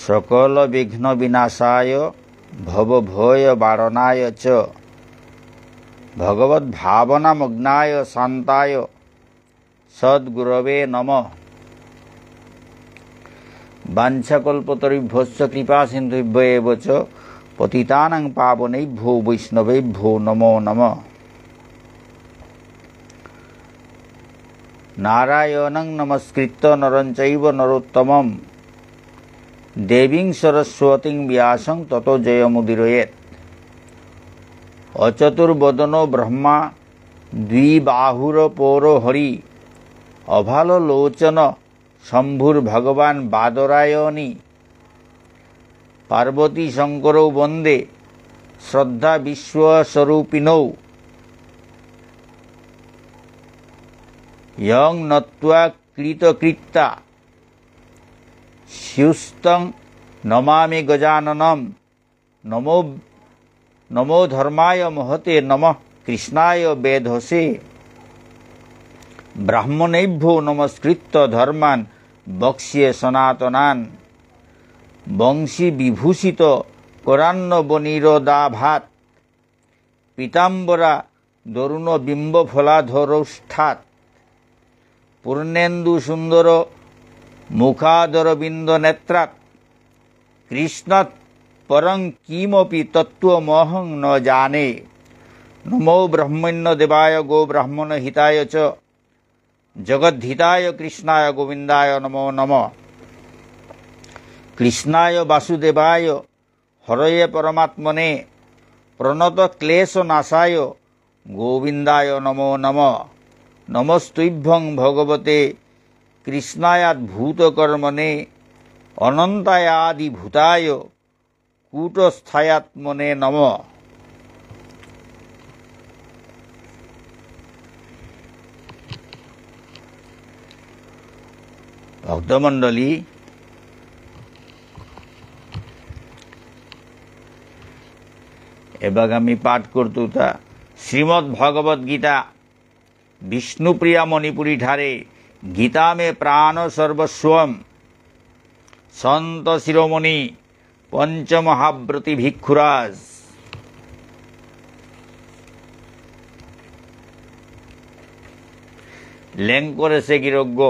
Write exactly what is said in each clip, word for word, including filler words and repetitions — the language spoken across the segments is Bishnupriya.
সকল বিঘ্ন বিনাশায় ভব ভয় বারণায় চ। ভগবত ভাবনা মগ্নায় শান্তায় সদ্গুরবে নমঃ। বাঞ্ছাকল্পতরুভ্যশ্চ কৃপা সিন্ধুভ্য এব চ। পতিতানাং পাবনেভ্যো বৈষ্ণবেভ্যো নমো নমঃ। নারায়ণং নমস্কৃত্য নরং চৈব নরোত্তমম। দেবীং সরস্বতীং ব্যাসং ততো জয়মুদীরয়েৎ। অচতুর্বদনো ব্রহ্মা দ্বিবাহুরপরো হরি। অভাললোচন শম্ভুর্ভগবান বাদরায়ণী। পার্বতী শঙ্করৌ বন্দে শ্রদ্ধা বিশ্বস্বরূপিণৌ। যং নত্বা কৃতকৃত্যা স্যুস্তং নমামি গজাননম। নমো, নমো ধর্মায় মহতে নমঃ কৃষ্ণায় বেধসে। ব্রাহ্মণেভ্যো নমস্কৃত্য ধর্মান বক্ষ্যে সনাতনান। বংশী বিভূষিত করান্নবনীরদাভাৎ। পীতাম্বরা দরুণ বিম্ব ফলাধরোষ্ঠাৎ। পূর্ণেন্দু সুন্দর মুখাদরবিন্দ নেত্রাৎ। কৃষ্ণাৎ পরং কিমপি তত্ত্বমহং ন জানে। নমো ব্রহ্মণ্য দেবায় গো ব্রাহ্মণ হিতায় চ। জগদ্ধিতায় কৃষ্ণায় গোবিন্দায় নমো নমঃ। কৃষ্ণায় বাসুদেবায় হরয়ে পরমাত্মনে। প্রণত ক্লেশ নাশায় গোবিন্দায় নমো নমঃ। নমস্তুভ্যং ভগবতে কৃষ্ণায়াদ্ভুতকর্মণে। অনন্তায়াদিভূতায় কূটস্থায়াত্মনে নমঃ। ভক্তমণ্ডলী, এবাকা আমি পাঠ করতুতা শ্রীমদ্ভগবদ্গীতা বিষ্ণুপ্রিয়া মণিপুরী ঠারে। গীতা মে প্রাণ সর্বস্বম। সন্ত শিরোমণি পঞ্চমহাব্রতী ভিক্ষুরাজ। লেংকরেসে গিরকগ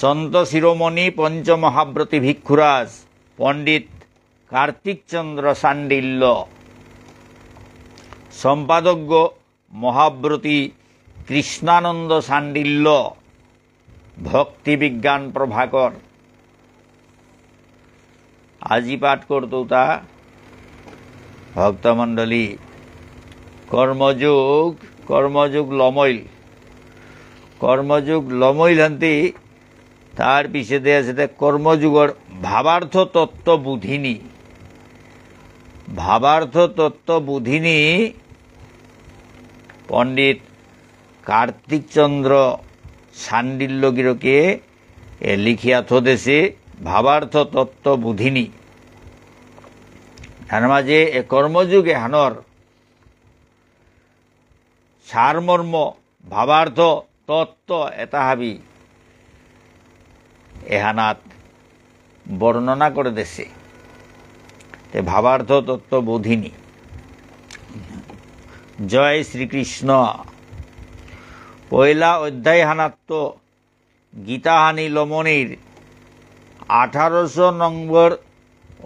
সন্ত শিরোমণি পঞ্চমহাব্রতী ভিক্ষুরাজ পণ্ডিত কার্তিক চন্দ্র শাণ্ডিল্য। সম্পাদকগ মহাব্রতী কৃষ্ণানন্দ শাণ্ডিল্য। ভক্তি বিজ্ঞান প্রভাকর। আজি পাঠ করতৌতা ভক্তমণ্ডলী, কর্মযোগ, কর্মযোগ লমইল। কর্মযোগ লমইল হান্তি তার পিছেদে আছে তে কর্মযোগর ভাবার্থ তত্ত্ব বোধিনী। ভাবার্থ তত্ত্ব বোধিনী পণ্ডিত কার্তিক চন্দ্র শাণ্ডিল্য গিরকে এ লিখিয়া থদেসে ভাবার্থ তত্ত্ব বোধিনী। তার মাঝে এ কর্মযোগ এহানর সারমর্ম, ভাবার্থ, তত্ত্ব এতা হাবি এহানাত বর্ণনা করে দেসে। তে ভাবার্থ তত্ত্ব বোধিনী। জয় শ্রীকৃষ্ণ। পয়লা অধ্যায় হানাত্ত গীতাহানি লমনির আঠারোশো নম্বর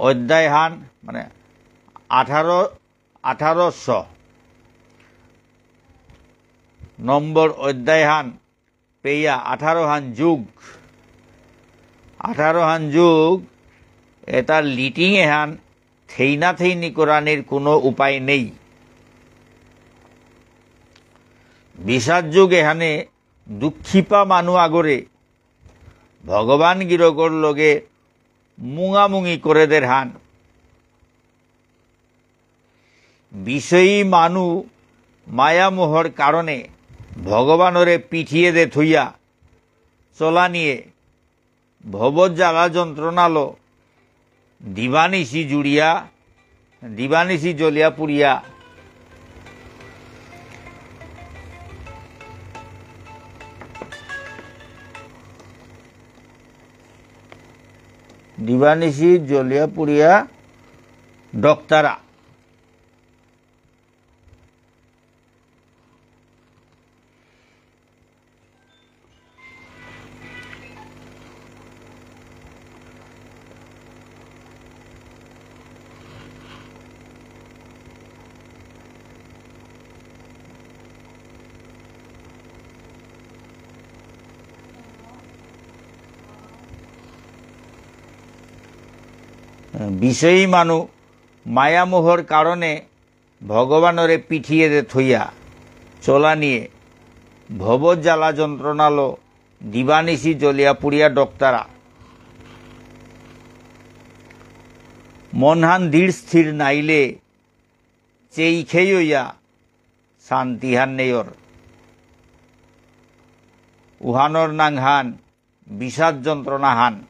অধ্যায়হান, মানে আঠারো, আঠারোশো নম্বর অধ্যায়হান পেয়া আঠারোহান যুগ, আঠারোহান যুগ এতার লিটিং এহান থেইনা থেইনি করানির কোনো উপায় নেই। বিষাদ যুগ এহানে দুঃখীপা মানু আগরে ভগবান গিরকর লগে মুঙামুঙি করে দেরহান। বিষয়ী মানু মায়ামোহর কারণে ভগবানরে পিঠিয়ে দে থইয়া চলানিয়ে ভবত জ্বালা যন্ত্রণালো দিবানিশি জুড়িয়া, দিবানিশি জ্বলিয়া পুড়িয়া দিবানিশি জ্বলিয়া পুড়িয়া ডক্তারা। বিষয়ী মানু মায়ামোহর কারণে ভগবানরে পিঠিয়ে দে থইয়া চলানিয়ে ভব জ্বালা যন্ত্রণালো দিবানিশি জ্বলিয়া পুড়িয়া ডক্তারা। মনহান দৃঢ় স্থির নাইলে চেইখেইয়া শান্তিহান নেয়র। উহানর নাঙহান বিষাদ যন্ত্রণাহান।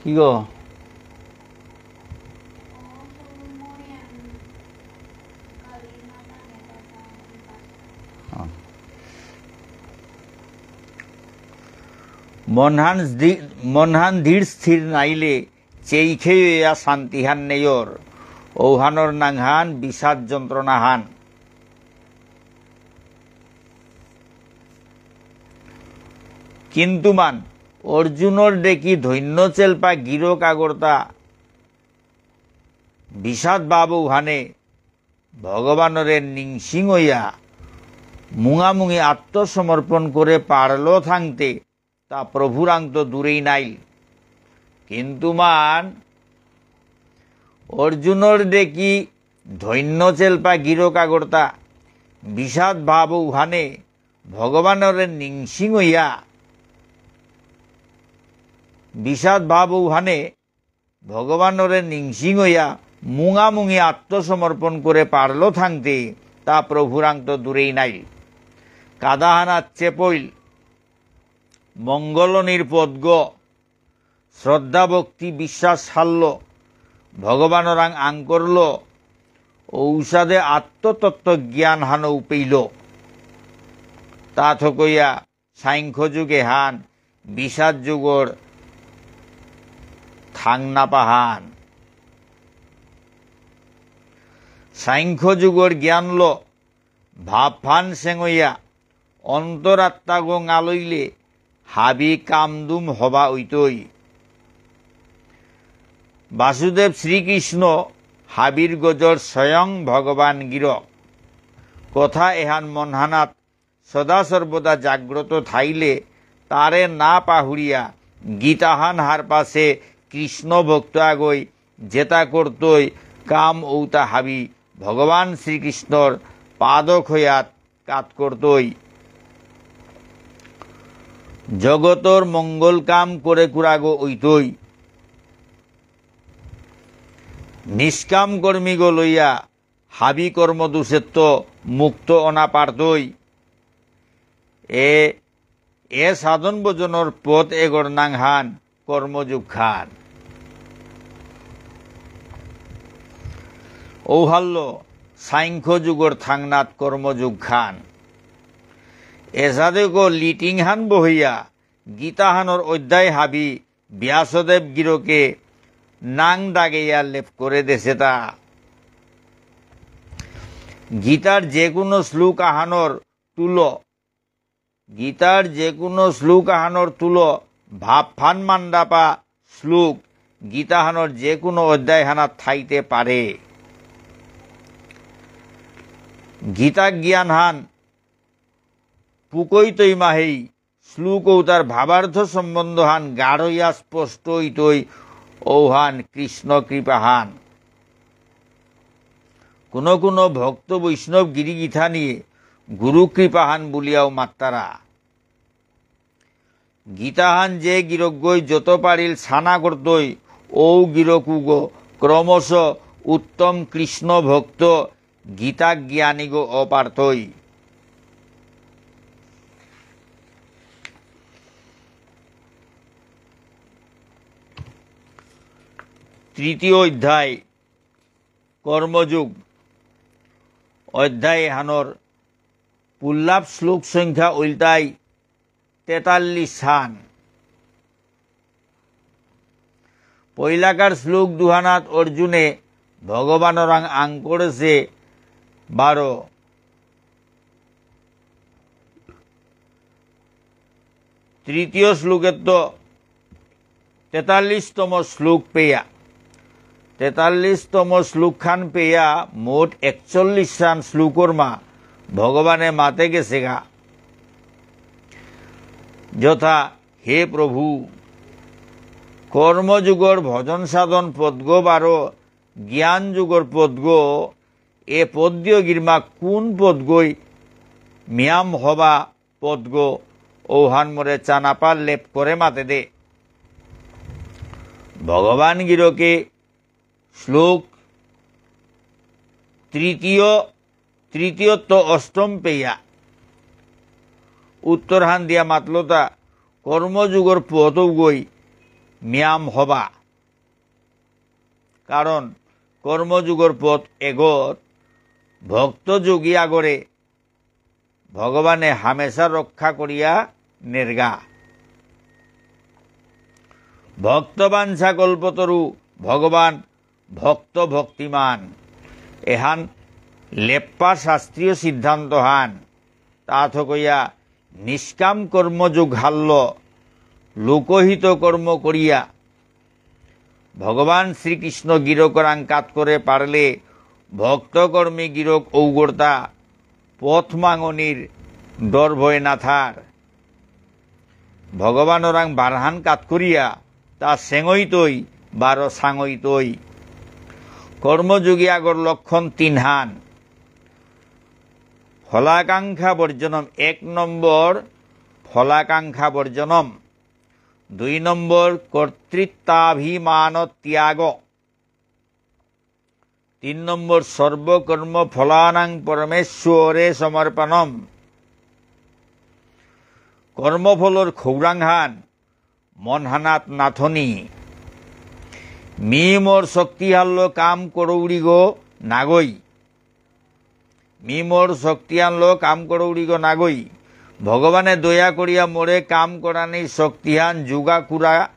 কি গো? অ। মনহান দি-, মনহান দৃঢ় স্থির নাইলে চেইখেইয়া শান্তিহান নেয়র, ঔহানর নাঙহান বিষাদ যন্ত্রণাহান। কিন্তু মান অর্জুনর ডেকি ধন্য চেলপা গিরক আগরতা বিষাদ ভাব ঔহানে ভগবানরে নিংসিং হইয়া মুঙামুঙি আত্মসমর্পণ করে পারল থাংতে তা প্রভুরাংত দূরেই নাইল। কিন্তু মান অর্জুনর ডেকি ধন্য চেলপা গিরক আগরতা বিষাদ ভাব ঔহানে ভগবানরে নিংসিং হইয়া, বিষাদ ভাব ঔহানে ভগবানরে নিংসিং হইয়া মুঙামুঙি আত্মসমর্পণ করে পারল থাংতে তা প্রভুরাংত দূরেই নাইল। কাদাহানাত চেপইল, মঙ্গল নির্পদগ, শ্রদ্ধা ভক্তি বিশ্বাস হারল, ভগবানরাং আঙকরল, ঔসাদে আত্মতত্ত্ব জ্ঞান হানৌ পেইল। তা থকইয়া সাংখ্য যুগ এহান বিষাদ যুগর থাংনাপাহান। সাংখ্য যুগর জ্ঞানল ভাবহান সেঙইয়া অন্তরাত্মাগ ঙালইলে হাবি কামদুম হবা অইতই। বাসুদেব শ্রীকৃষ্ণ হাবির গজর স্বয়ং ভগবান গিরক। কথা এহান মনহানাত সদা সর্বদা জাগ্রত থাইলে তারে না পাহুরিয়া গীতাহান হারপাসে কৃষ্ণ ভক্ত আগই যেতা করতই কাম ঔতা হাবি ভগবান শ্রীকৃষ্ণর পাদখয়াত কাত করতই। জগতর মঙ্গল কাম করে কুরাগো অইতই। নিষ্কাম কর্মীগো লইয়া হাবি কর্মদোষেত্ত মুক্ত অনা পারতই। এ, এ সাধন ভজনর পথ এগর নাঙহান কর্মযোগ খান। ঔহাল্য সাংখ্য যুগর থাংনাত কর্মযোগ খান। এসাদেগ লিটিং হান বহিয়া গীতাহানর অধ্যায় হাবি ব্যাসদেব গিরকে নাং দাগেয়া লেপ করে দেসেতা। গীতার যে কোনো শ্লোক আহানর তুলো, গীতার যে কোনো শ্লোক আহানর তুলো ভাবহান মান্ডাপা শ্লোক গীতাহানর যে কোনো অধ্যায় হানাত থাইতে পারে। গীতা জ্ঞান হান পুকৈতই মাহেই শ্লোক ঔতার ভাবার্থ সম্বন্ধ হান গাঢ় ইয়া স্পষ্ট ইতই ঔহান কৃষ্ণ কৃপা হান। কোনো কোনো ভক্ত বৈষ্ণব গিরি গিথানিয়ে গুরু কৃপা হান বুলিয়াও মাত্তারা। গীতাহান যে গিরকগই যত পারিল সানা করতই, ঔ গিরকুগ ক্রমশ উত্তম কৃষ্ণ ভক্ত গীতা জ্ঞানীগ অপার্থই। তৃতীয় অধ্যায়, কর্মযোগ অধ্যায় এহানর পুল্লাপ শ্লোক সংখ্যা উল্টাই তেতাল্লিশ হান। পৈলাকার শ্লোক দুহানাত অর্জুনে ভগবানরাং আঙকরেসে বারো। তৃতীয় শ্লোকেত্ত তেতাল্লিশতম শ্লোক পেয়া। তেতাল্লিশতম শ্লোকহান পেয়া মোট একচল্লিশহান শ্লোকর মা ভগবানে মাতে গেসেগা। যথা, হে প্রভু, কর্মযোগর ভজন সাধন পদগ বারো জ্ঞান যোগর পদগ, এ পদ্য গিরমা কোন পদগই ম্যাম হবা পদগ, ঔহান মোরে চানাপা লেপ করে মাতে দে। ভগবান গিরকে শ্লোক তৃতীয়, তৃতীয়ত অষ্টম পেয়া উত্তরহান দিয়া মাতলতা কর্মযোগর পথ গই ম্যাম হবা। কারণ কর্মযোগর পথ এগত ভক্ত যোগী আগরে ভগবানে হামেশা রক্ষা করিয়া নেরগা। ভক্তবাঞ্ছা কল্পতরু ভগবান ভক্ত ভক্তিমান। এহান লেপ্পা শাস্ত্রীয় সিদ্ধান্ত হান। তা থকইয়া নিষ্কাম কর্মযোগ হাল্ল লোকহিত কর্ম করিয়া ভগবান শ্রীকৃষ্ণ গিরকরাং কাত করে পারলে ভক্তকর্মী গিরক ঔগর্তা পথ মাঙনির ডর ভয় না থার। ভগবানরাং বারহান কাত করিয়া তা সেঙইতই বারো সাঙইতই। কর্মযোগী আগর লক্ষণ তিনহান। ফলাকাঙ্ক্ষা বর্জনম, এক নম্বর ফলাকাঙ্ক্ষা বর্জনম, দুই নম্বর কর্তৃত্বাভিমান ত্যাগ, তিন নম্বর সর্বকর্ম ফলানাং পরমেশ্বরে সমর্পণম। কর্মফলর খৌরাংহান মনহানাত নাথনি। মি মোর শক্তিহানলো কাম করৌরিগ নাগই। মি মোর শক্তিহানলো কাম করৌরিগ নাগই। ভগবানে দয়া করিয়া মোরে কাম করানি শক্তিহান যোগা কুরা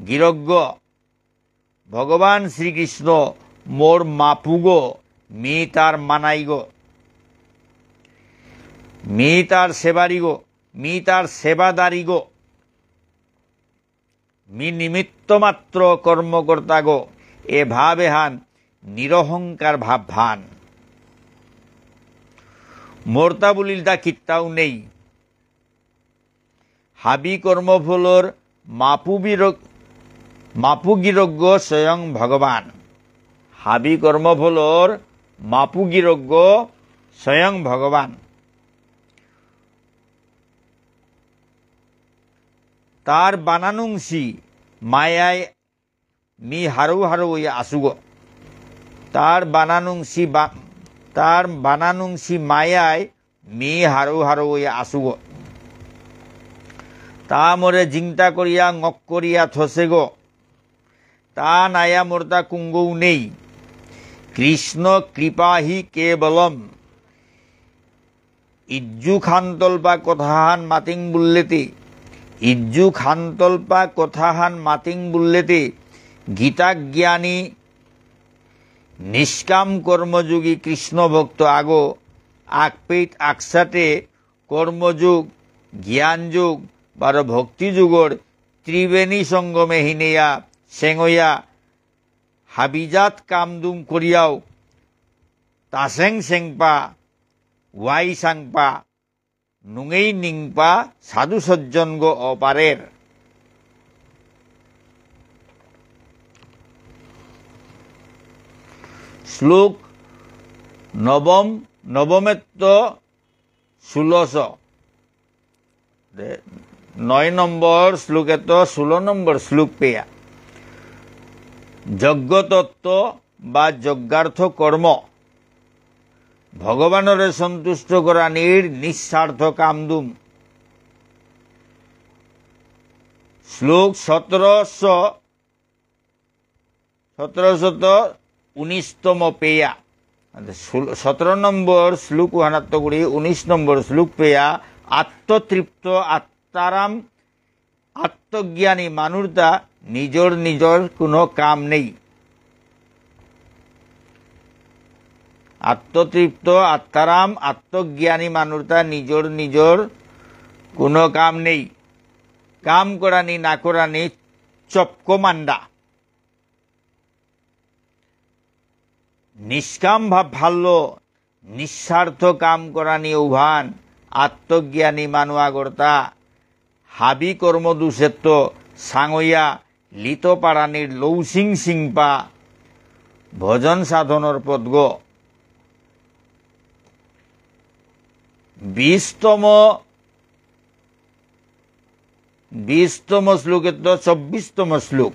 গিরকগ। ভগবান শ্রীকৃষ্ণ মোর মাপুগ, মি তার মানাইগ, মি তার সেবারিগ, মি তার সেবাদারিগ, মি নিমিত্ত মাত্র কর্মকর্তাগ, এ ভাব এহান নিরহংকার ভাবহান। মোরতা বুলিলতা কিত্তাও নেই। হাবি কর্মফলর মাপু বিরগ-, মাপু গিরকগ স্বয়ং ভগবান। হাবি কর্মফলর মাপু গিরকগ স্বয়ং ভগবান। তার বানানুংসি মায়ায় মি হারৌ হারৌ ইয়া আসুগ। তার বানানুংসি বা-, তার বানানুংসি মায়ায় মি হারৌ হারৌ ইয়া আসুগ। তা মোরে জিংতা করিয়া, ঙক করিয়া থসেগ। তা নায়া মোরতা কুঙগৌ নেই। কৃষ্ণ কৃপাহি কেবলম। ইজ্জু খান্তলপা কথাহান মাতিং বুল্লেতে, ইজ্জু খান্তলপা কথাহান মাতিং বুল্লেতে, গীতা জ্ঞানী নিষ্কাম কর্মযোগী কৃষ্ণ ভক্ত আগো, আকপেইত আকসাতে কর্মযোগ, জ্ঞানযোগ, বারো ভক্তিযোগর ত্রিবেণী সঙ্গমে হিনেয়া, সেঙয়া, হাবিজাত কামদুম করিয়াও, তাসেং সেংপা, ওয়াই সাংপা, নুঙেই নিংপা সাধু সজ্জনগ অপারের। শ্লোক নবম, নবমেত্ত ষোলশ। দে, নয় নম্বর শ্লোকেত্ত ষোলো নম্বর শ্লোক পেয়া। যজ্ঞতত্ত্ব বা যজ্ঞার্থ কর্ম। ভগবানরে সন্তুষ্ট করানির নিঃস্বার্থ কামদুম। শ্লোক সতেরোশ, সতেরোশত উনিশতম পেয়া। ষোলো, সতেরো নম্বর শ্লোক উহানাত্ত করি উনিশ নম্বর শ্লোক পেয়া, আত্মতৃপ্ত আত-, আত্মারাম আত্মজ্ঞানী মানুরতা নিজর নিজর কোনো কাম নেই। আত্মতৃপ্ত, আত্মারাম, আত্মজ্ঞানী মানুরতা নিজর নিজর কোনো কাম নেই। কাম করানি না করানি চপকো মান্ডা। নিষ্কাম ভাব ভাল্য, নিঃস্বার্থ কাম করানি ঔহান আত্মজ্ঞানী মানু আগরতা। হাবি কর্ম দোষেত্ত সাঙইয়া লিত পারানির লৌসিং সিংপা ভজন সাধনর পদগ। বিশতম, বিশতম শ্লোকেত্ত চব্বিশতম শ্লোক,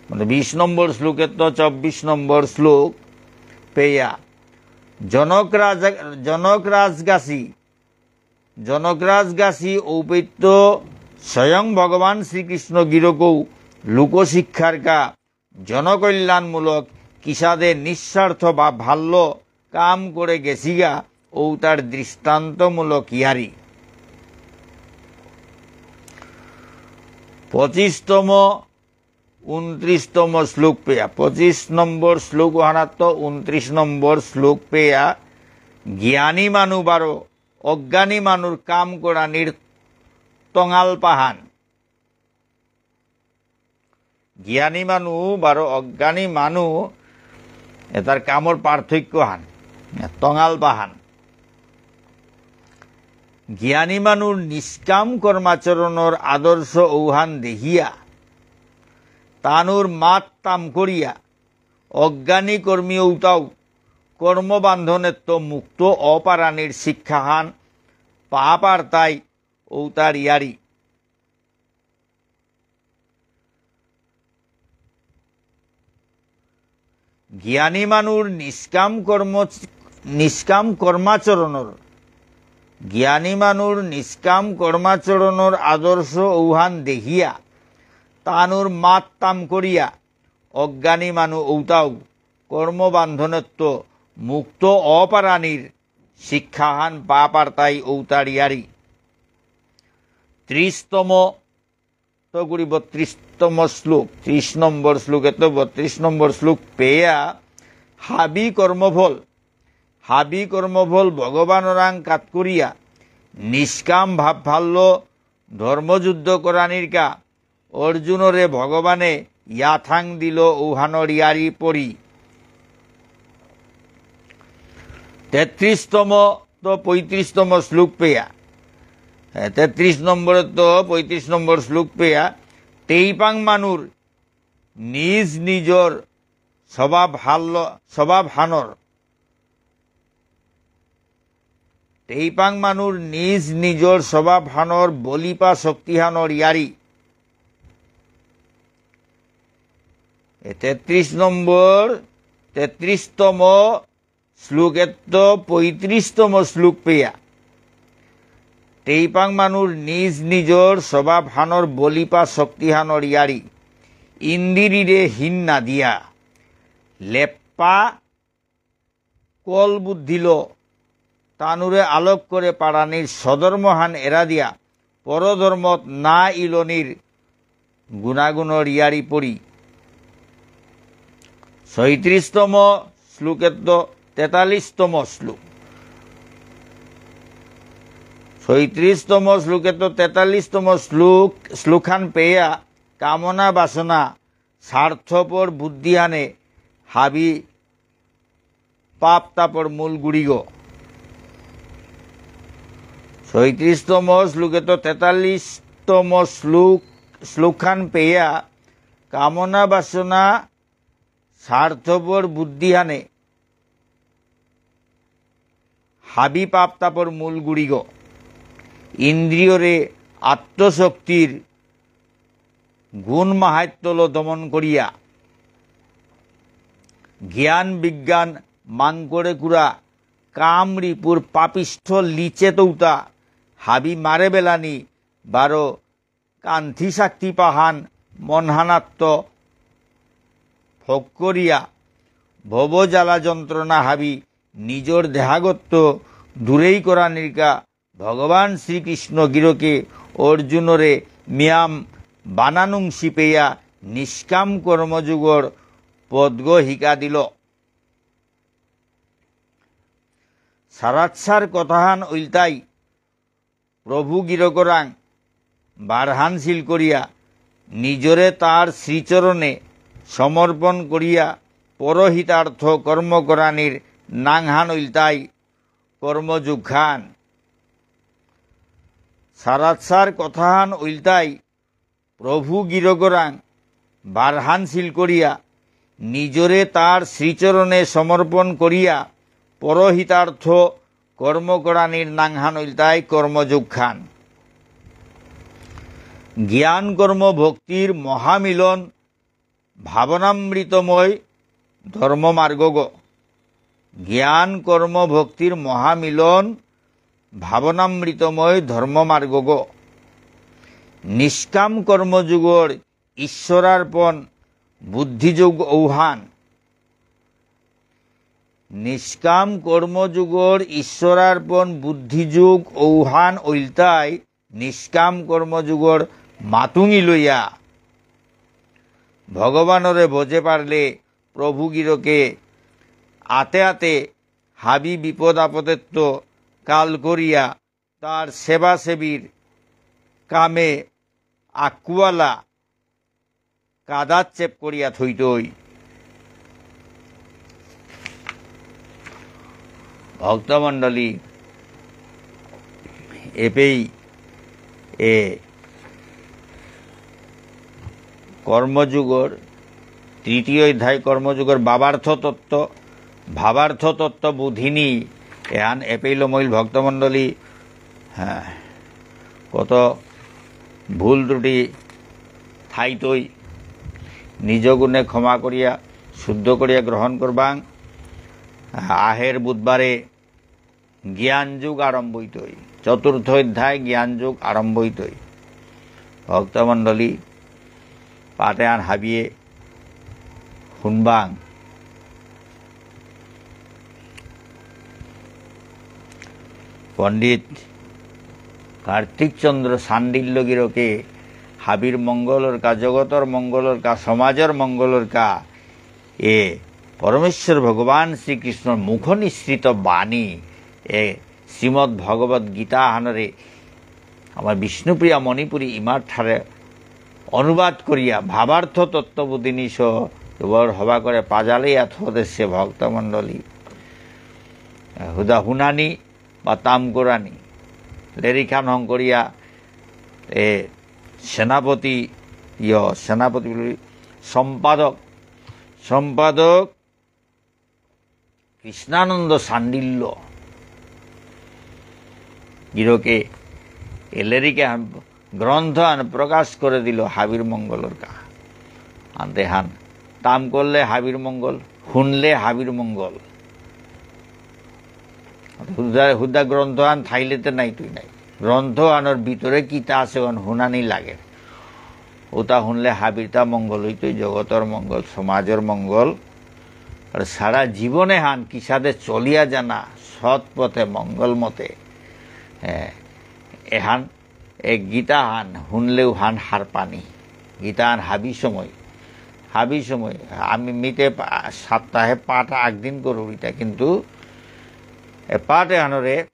মানে বিশ নম্বর শ্লোকেত্ত চব্বিশ নম্বর শ্লোক পেয়া জনক রাজা, জনক রাজগাছি, জনক রাজগাছি ঔপেত্য স্বয়ং ভগবান শ্রীকৃষ্ণ গিরকৌ লোকশিক্ষার কা জনকল্যাণমূলক কিসাদে নিঃস্বার্থ বা ভাল্য কাম করে গেছিগা ঔতার দৃষ্টান্তমূলক ইয়ারি। পঁচিশতম, ঊনত্রিশতম শ্লোক পেয়া, পঁচিশ নম্বর শ্লোক হানাত্ত ঊনত্রিশ নম্বর শ্লোক পেয়া, জ্ঞানী মানু বারো অজ্ঞানী মানুর কাম করানির তঙাল পাহান। জ্ঞানী মানু বারো অজ্ঞানী মানু এতার কামর পার্থক্য হান, তঙাল পাহান। জ্ঞানী মানুর নিষ্কাম কর্মাচরণর আদর্শ ঔহান দেখিয়া তানুর মাত তাম করিয়া অজ্ঞানী কর্মী ঔতাও কর্মবান্ধনেত্ত মুক্ত অপারানির শিক্ষাহান পা পারতাই ঔতার ইয়ারি। জ্ঞানী মানুর নিষ্কাম কর্ম, নিষ্কাম কর্মাচরণর, জ্ঞানী মানুর নিষ্কাম কর্মাচরণর আদর্শ ঔহান দেখিয়া, তানুর মাত তাম করিয়া, অজ্ঞানী মানু ঔতাও কর্মবান্ধনত্ব মুক্ত অপারানির শিক্ষাহান পা পারতাই ঔতার ইয়ারি। ত্রিশতম তগুরি বত্রিশতম শ্লোক, ত্রিশ নম্বর শ্লোকেত্ত বত্রিশ নম্বর শ্লোক পেয়া, হাবি কর্মফল, হাবি কর্মফল ভগবানরাং কাত করিয়া, নিষ্কাম ভাব ভাল্য ধর্মযুদ্ধ করানিরকা অর্জুনরে ভগবানে ইয়াথাং দিল ঔহানর ইয়ারি পরি। তেত্রিশতম তো পঁয়ত্রিশতম শ্লোক পেয়া, এ, তেত্রিশ নম্বর তো পঁয়ত্রিশ নম্বর শ্লোক পেয়া, তেইপাং মানুর নিজ নিজর স্বভাব হাল্ল-, স্বভাব হানর, তেইপাং মানুর নিজ নিজর স্বভাব হানর বলিপা শক্তি হানর ইয়ারি। এ তেত্রিশ নম্বর, তেত্রিশতম শ্লোকেত্ত পঁয়ত্রিশতম শ্লোক পেয়া। তেইপাং মানুর নিজ নিজর স্বভাব হানর বলিপা শক্তি হানর ইয়ারি। ইন্দিরিরে হিন না দিয়া। লেপ্পা কল বুদ্ধিল তানুরে আলোক করে পারানির স্বধর্মহান এরা দিয়া পরধর্মত না ইলনির গুণাগুণর ইয়ারি পরি। ছয়ত্রিশতম শ্লোকেত্ত তেতাল্লিশতম শ্লোক। ছয়ত্রিশতম শ্লোকেত্ত তেতাল্লিশতম শ্লোক, শ্লোকহান পেয়া কামনা বাসনা স্বার্থপর বুদ্ধিহানে হাবি পাপ তাপর মূল গুড়িগ। ছয়ত্রিশতম শ্লোকেত্ত তেতাল্লিশতম শ্লোক, শ্লোকহান পেয়া কামনা বাসনা স্বার্থপর বুদ্ধিহানে হাবি পাপ তাপর মূল গুড়িগ। ইন্দ্রিয়রে আত্মশক্তির গুণ মাহাত্ম্যল দমন করিয়া জ্ঞান বিজ্ঞান মাংকরে কুরা কাম রিপুর পাপিষ্ঠ লিচে তৌতা হাবি মারে বেলানি বারো কান্তি শক্তি পাহান মনহানাত্ত ভোগ করিয়া ভব জ্বালা যন্ত্রণা হাবি নিজর দেহাগত্ত দূরেই করানিরকা ভগবান শ্রীকৃষ্ণ গিরকে অর্জুনরে মিয়াম বানানুং শিপেয়া নিষ্কাম কর্মযোগর পদগ হিকা দিল। সারাৎসার কথাহান ঐলতাই প্রভু গিরকরাং বারহান সিল করিয়া নিজরে তার শ্রীচরণে সমর্পণ করিয়া পরহিতার্থ কর্ম করানির নাঙহান ঐলতাই কর্মযোগহান। সারাৎসার কথাহান ঐলতাই প্রভু গিরকরাং বারহান সিল করিয়া নিজরে তার শ্রীচরণে সমর্পণ করিয়া পরহিতার্থ কর্ম করানির নাঙহান ঐলতাই কর্মযোগহান। জ্ঞান কর্ম ভক্তির মহামিলন ভাবনামৃতময় ধর্ম মার্গগ। জ্ঞান কর্ম ভক্তির মহামিলন ভাবনামৃতময় ধর্ম মার্গগ। নিষ্কাম কর্মযোগর ঈশ্বরার্পণ বুদ্ধিযোগ ঔহান। নিষ্কাম কর্মযোগর ঈশ্বরার্পণ বুদ্ধিযোগ ঔহান ঐলতাই নিষ্কাম কর্মযোগর মাতুঙি লইয়া ভগবানরে ভজে পারলে প্রভু গিরকে আতে আতে হাবি বিপদ আপদেত্ত কাল করিয়া তার সেবা সেবির কামে আকুয়ালা কাদাচ্ছেপ করিয়া থইতই। ভক্তমণ্ডলী, এপেই এ কর্মযোগর তৃতীয় অধ্যায় কর্মযোগর ভাবার্থ তত্ত্ব, ভাবার্থ তত্ত্ব বোধিনী এহান এপেই লমইল ভক্তমণ্ডলী। হ্যাঁ, কত ভুল ত্রুটি থাইতই, নিজ গুণে ক্ষমা করিয়া, শুদ্ধ করিয়া গ্রহণ করবাং। আহের বুধবারে জ্ঞান যোগ আরম্ভ হইতই, চতুর্থ অধ্যায় জ্ঞান যোগ আরম্ভ হইতই। ভক্তমণ্ডলী, পাঠ এহান হাবিয়ে হুনবাং। পণ্ডিত কার্তিক চন্দ্র শাণ্ডিল্য গিরকে হাবির মঙ্গলর কা, জগতর মঙ্গলর কা, সমাজর মঙ্গলর কা, এ পরমেশ্বর ভগবান শ্রীকৃষ্ণর মুখ নিঃসৃত বাণী, এ শ্রীমদ্ ভগবত গীতা হানরে আমার বিষ্ণুপ্রিয়া মণিপুরী ইমার ঠারে অনুবাদ করিয়া ভাবার্থ তত্ত্ববোধিনী সহ এবার হবা করে পাজালে ইয়াত হদেশে ভক্তমণ্ডলী। হুদা হুনানি বা তাম করানি। লেরিখান হং করিয়া এ সেনাপতি, ইয়, সেনাপতি বুলি সম্পাদক, সম্পাদক কৃষ্ণানন্দ শাণ্ডিল্য গিরকে এ লেরিকে হান, গ্রন্থ হান প্রকাশ করে দিল হাবির মঙ্গলর কা। আনতে হান তাম করলে হাবির মঙ্গল, হুনলে হাবির মঙ্গল। হুদা, হুদা গ্রন্থ হান থাইলে তে নাই তুই নাই। গ্রন্থ হানর ভিতরে কিতা আছে ওহান হুনানি লাগে। ওটা হুনলে হাবিরতা মঙ্গল হইতই, জগতর মঙ্গল, সমাজর মঙ্গল। আর সারা জীবনে হান কিসাদে চলিয়া জানা, সৎ পথে, মঙ্গল মতে। হ্যাঁ, এহান, এ গীতা হান হুনলেও হান হারপানি। গীতা হান হাবি সময়, হাবি সময়। আমি মিতে পা-, সপ্তাহে পাঠ একদিন করুরিতা, কিন্তু এ পাঠ এহানরে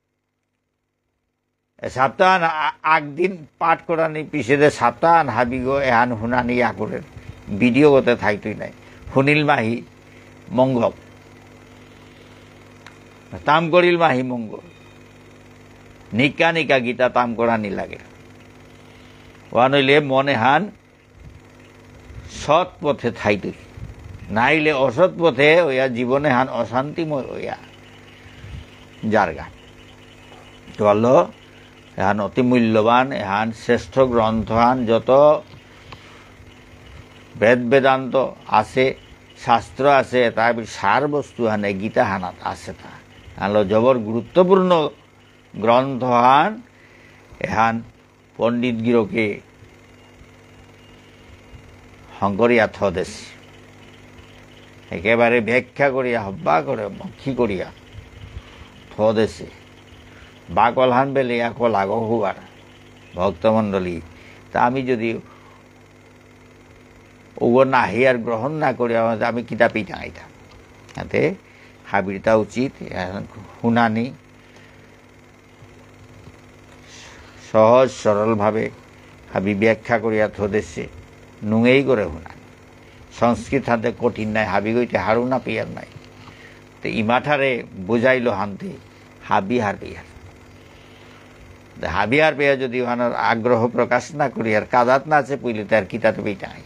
এ সপ্তাহান আ-, আগদিন পাঠ করানি পিছেদে সপ্তাহান হাবিগো এহান হুনানি ইয়া করে ভিডিও গতে থাইতই নাই। হুনিল মাহি মঙ্গল। তাম করিল মাহি মঙ্গল। নিকা নিকা গীতা তাম করানি লাগে। ওহান হইলে মনে হান সৎ পথে থাইতই। নাইলে অসৎ পথে ওয়া জীবনে হান অশান্তিময় ওয়া যারগা। তো আল্লাহ, এহান অতি মূল্যবান, এহান শ্রেষ্ঠ গ্রন্থ হান, যত বেদ বেদান্ত আছে, শাস্ত্র আছে, তার সার বস্তু হান এ গীতা হানাত আছে তা। আলো জবর গুরুত্বপূর্ণ গ্রন্থ হান, এহান পণ্ডিত গিরকে হঙকরিয়া থদেসি। একেবারে ব্যাখ্যা করিয়া, হব্বা করে, মক্ষি করিয়া থদেসি। বাকলহান বেলে ইয়া কলাগো হুয়ার। ভক্তমণ্ডলী, তা আমি যদি ওগো নাহি আর গ্রহণ না করি, আমাদের আমি কিতাপেই টাঙাইতাম। তাতে হাবিরতা উচিত, এহান হুনানি, সহজ সরলভাবে হাবি ব্যাখ্যা করিয়া থদেসে নুঙেই করে হুনানি। সংস্কৃত হাতে কঠিন নাই, হাবি গইতে হারু না পিয়ার নাই। তে ইমাঠারে বুঝাইল হানতে হাবি হার পিয়ার। তে হাবি হার পিয়ার যদি ওহানর আগ্রহ প্রকাশ না করি আর কাদাত না চেপইলে তার কিতাতে বেটাই।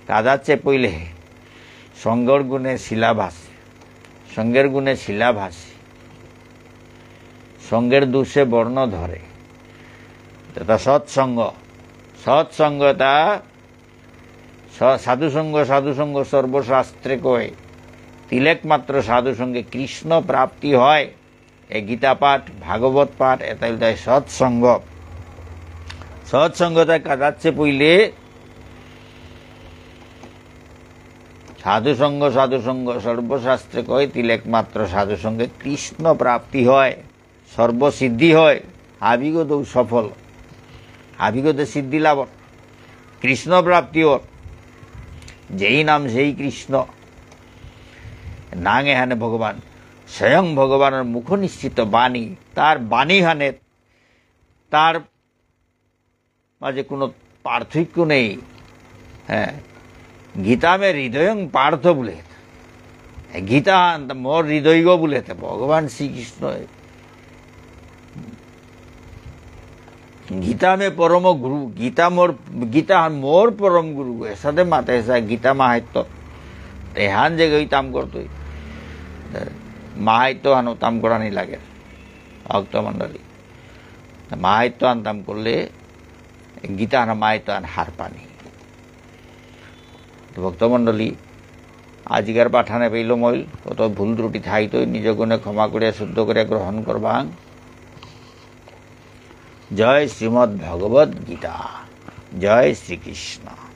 কাদাত চেপইলে সঙ্গর গুণে শিলা ভাসে, সঙ্গের গুণে শিলা ভাসে, সঙ্গের দোষে বর্ণ ধরে। এটা সৎসঙ্গ, সৎসঙ্গ এটা স-, সাধুসঙ্গ, সাধুসঙ্গ সর্বশাস্ত্রে কয়, তিলেক মাত্র সাধুসঙ্গে কৃষ্ণ প্রাপ্তি হয়। এ গীতা পাঠ, ভাগবত পাঠ, এটা হইল তাই সৎসঙ্গ। সৎসঙ্গ তাই কাদাচ্ছে পইলে সাধুসঙ্গ, সাধুসঙ্গ সর্বশাস্ত্রে কয়, তিলেক মাত্র সাধুসঙ্গে কৃষ্ণ প্রাপ্তি হয়। সর্বসিদ্ধি হয়, হাবিগদৌ সফল, হাবিগদে সিদ্ধি লাভর, কৃষ্ণ প্রাপ্তি অর। যেই নাম সেই কৃষ্ণ, নাঙ এহানে ভগবান, স্বয়ং ভগবানর মুখ নিঃসৃত বাণী, তার বাণী হানে, তার মাঝে কোনো পার্থক্য নেই। হ্যাঁ, গীতা মে হৃদয়ং পার্থ বুলে। গীতা হান তা মোর হৃদয়গ বুলে, ভগবান শ্রীকৃষ্ণ। গীতা মে পরম গুরু, গীতা মোর, গীতা হান মোর পরম গুরু, এসাদে মাতে এসা গীতা মাহাত্ম্য। এহান যে গই তাম করতই, মাহাত্ম্য হানো তাম করানি লাগে, ভক্তমণ্ডলী। মাহাত্ম্য আনতাম করলে গীতা হানা মাহাত্ম্য আন হারপানি। তো ভক্তমণ্ডলী, আজিকার পাঠানে পেইল মইল, কত ভুল ত্রুটি থাইতই, নিজ গুণে ক্ষমা করে শুদ্ধ করে গ্রহণ করবাং। জয় শ্রীমদ্ ভগবদ্ গীতা। জয় শ্রীকৃষ্ণ।